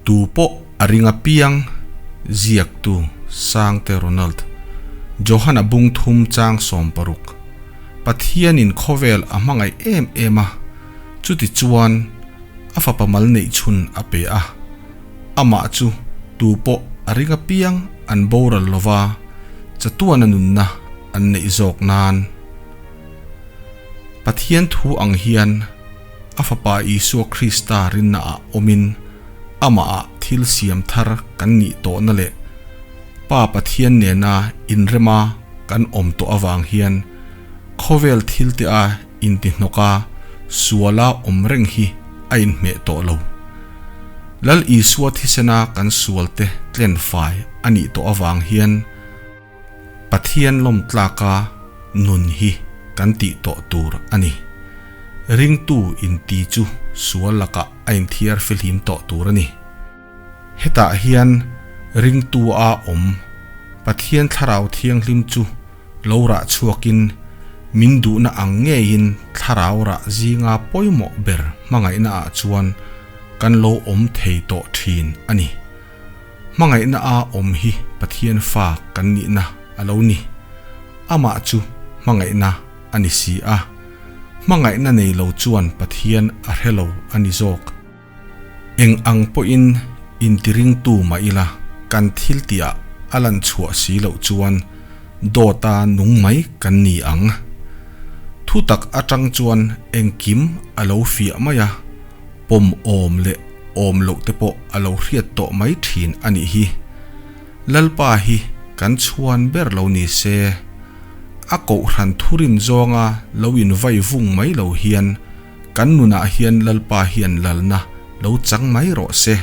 Tu pawh a ring apiang ziaktu Sangte Ronald Johana bung thum chang 60 Pathianin khawvel a hmangaih em em a, chuti chuan a fapa mal neih chhun a pe a, amah chu tu pawh a ring apiang an boral lova chatuana nunna an neih zawk nan. Pathian thu ang hian a Fapa Isua Krista rinnaah awmin amahah thil siam thar kan nih tawhna leh Pa Pathian nena inrema kan awm tawh avang hian khawvel thilte a intihnawk a, suala awm reng hi a inhmeh tawh lo. Lal Isua thisena kan sualte tlen fai a nih tawh avang hian Pathian lawmtlaka nun hi kan tih tawh tur a ni. Ringtu inti chu sual lakah a inthiar fihlim tawh tur a ni. Hetah hian ringtu a awm Pathian Thlarau Thianghlim chu lo rah chhuakin min duhna ang ngeiin Thlarau rah zinga pawimawh ber hmangaihna ah chuan kan lo awm thei tawh thin a ni. Hmangaihna a awm hi Pathian fa kan nihna a lo ni. Amah chu hmangaihna a ni si a. Hmangaihna nei lo chuan Pathian a hre lo a ni zawk. Eng ang pawhin intiringtu mah ila kan thil tihah a lan chhuah si loh chuan dawta nung mai kan ni ang. Thutak atang chuan engkim a lo fiah mai a, pawm awm leh awm loh te pawh a lo hriat tawh mai thin a nih hi. Lalpa hi kan chhuan ber lo ni se, a kohhran thurin zawnga lo invai vung mai lo hian Kan nunah hian Lalpa hian lalna lo chang mai rawh se.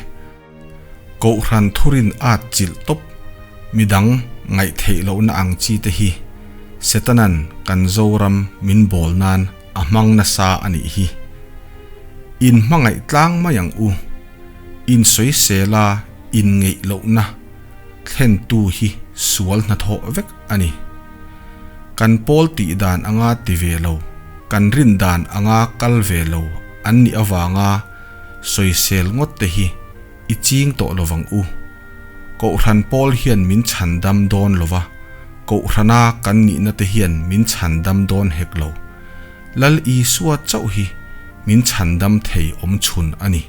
Kohhran thurin at chilh tawp, midang ngaihtheih lohna ang chi te hi Setanan kan Zoram min bawl nan a hmang nasa a nih hi. In hmangaih tlang mai ang u. In sawisela in ngeih lohna thlentu hi sual hnathawh vek a ni. Kan pawl tih dan anga ti ve lo, kan rin dan anga kal ve lo an nih avanga sawisel ngawt te hi i ching tawh lo vang u. Kohhran pawl hian min chhan dam dawn lo va, Kohhrana kan nihna te hian min chhan dam dawn hek lo. Lal Isua chauh hi min chhan dam thei awm chhun a ni.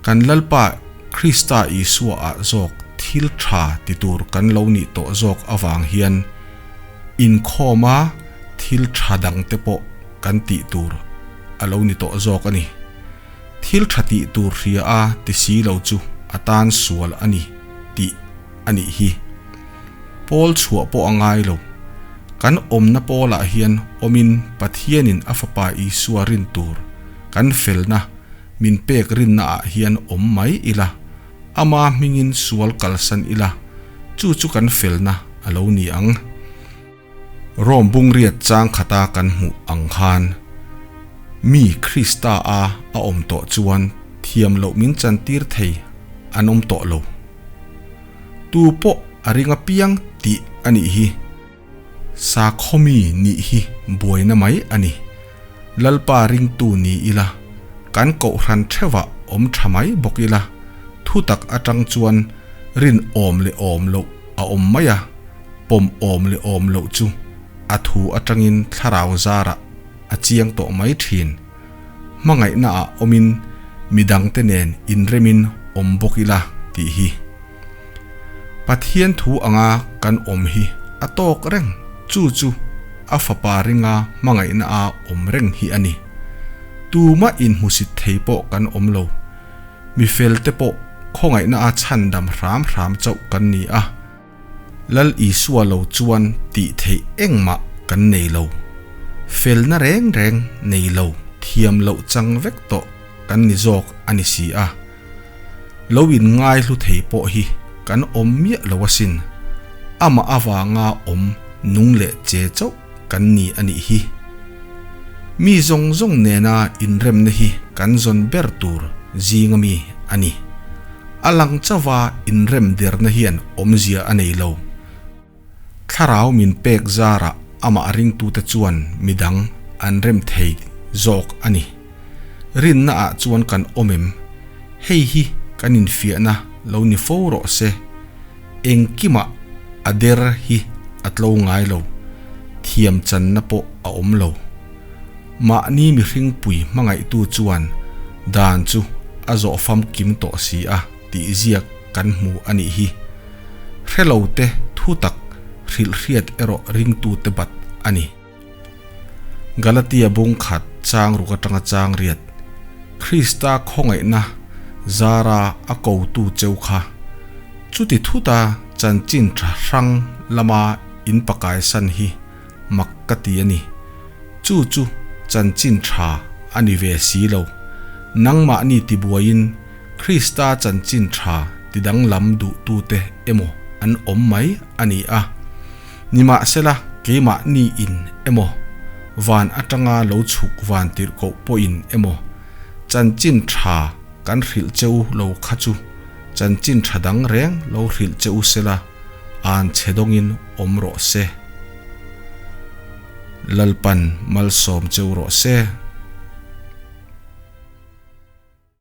Kan Lalpa Krista Isua ah zawk thil tha ti tur kan lo nih tawh zawk avang hian inkhawma thil tha dang te pawh kan tih tur a lo ni tawh zawk a ni. Thil tha tih tur hria a ti si lo chu a tan sual a ni tih a nih hi. Pawl chhuah pawh a ngai lo. Kan awmna pawlah hian awmin Pathianin a Fapa Isua rin tur kan felna Min pek rinna ah hian awm mai ila, ama hmingin sual kalsan ila, chu chu kan felna a lo ni ang. Rome bungriat chang khata kan hmuh ang khan, mi Krista a a awm tawh chuan thiam loh min chantir thei an awm tawh lo. Tu pawh a ring apiang tih a nih hi. Sakhawmi nih hi buaina mai a ni. Lalpa ringtu ni ila, kan kohhran theuhah awm tha mai bawk ila, thutak atang chuan rin awm leh awm loh a awm mai a, pawm awm leh awm loh chu a thu atangin thlarau zarah a chiang tawh mai thin. Hmangaihnaah awmin midangte nen inremin awm bawk ila tih hi. Pathian thu anga kan awm hi a tawk reng, chu chu a Fapa ringa hmangaihna a awm reng hi a ni. Tumah inhmusit thei pawh kan awm lo. Mi felte pawh khawngaihna a chhandam hram hram chauh kan ni a. Lal Isua lo chuan tih theih engmah kan nei lo. Felna reng reng nei lo, thiam loh chang vek tawh kan ni zawk a ni si a. Lo in ngai hlu thei pawh hi kan awm miah lo asin, amah avanga awm nung leh che chauh kan ni a nih hi. Mi zawng zawng nena inremna hi kan zawn ber tur zinga mi a ni. A lang chauha inrem derna hian awmzia a nei lo. Thlarau min pek zarah amah ringtute chuan midang an rem thei zawk a ni. Rinna ah chuan kan awm em? Hei hi kan infiahna lo ni fo rawh se. Engkimah a der hi a tlo ngai lo, thiam channa pawh a awm lo. Mahni mihringpui hmangaihtu chuan dan chu a zawh famkim tawh si a tih ziak kan hmu a nih hi. Hre lo te thu tak hrilh hriat erawh ringtute bat a ni. Galatia bung khat chang ruk atanga chang riat, Krista khawngaihna zara a kotu cheu kha chuti thuta chanchin tha hrang lama in pakaisan hi mak ka ti a ni. Chu chu chanchin tha a ni ve si lo. Nangmahni tibuaiin Krista chanchin tha tidanglam duhtute emaw an awm mai a ni a. Nimahsela, keimahni in emaw, van atanga lo chhuk van tirhkoh pawhin emaw, chanchin tha kan hrilh che u lo kha chu chanchin tha dang reng lo hrilh che u sela, an chhe dawngin awm rawh se. Lalpan malsawm che u rawh se.